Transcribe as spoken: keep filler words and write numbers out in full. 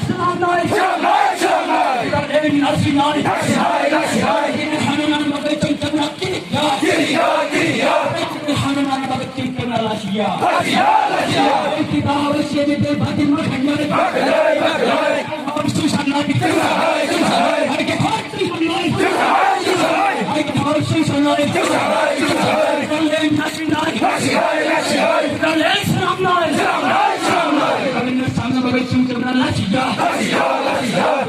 Selamat. Selamat, selamat. Kita ini nasi nai. Nasi nai, nasi nai. Ini hana nang bagai cengceng lagi. Ya. Kiri ya, kiri ya. Ini hana nang bagai cengceng lagi ya. Lagi ya, lagi ya. Kita harus jadi bagi makan ya. Makan ya, makan ya. Harus susah lagi. Susah lagi, susah lagi. Harga harus susah lagi. Susah lagi, susah lagi. Harga harus susah lagi. Susah lagi, susah lagi. Kita ini nasi nai. Nasi nai, nasi nai. Kita ini Islam nai. Islam nai, Islam nai. Kita ini sama bagai cengceng lagi ya. Lagi ya, lagi ya.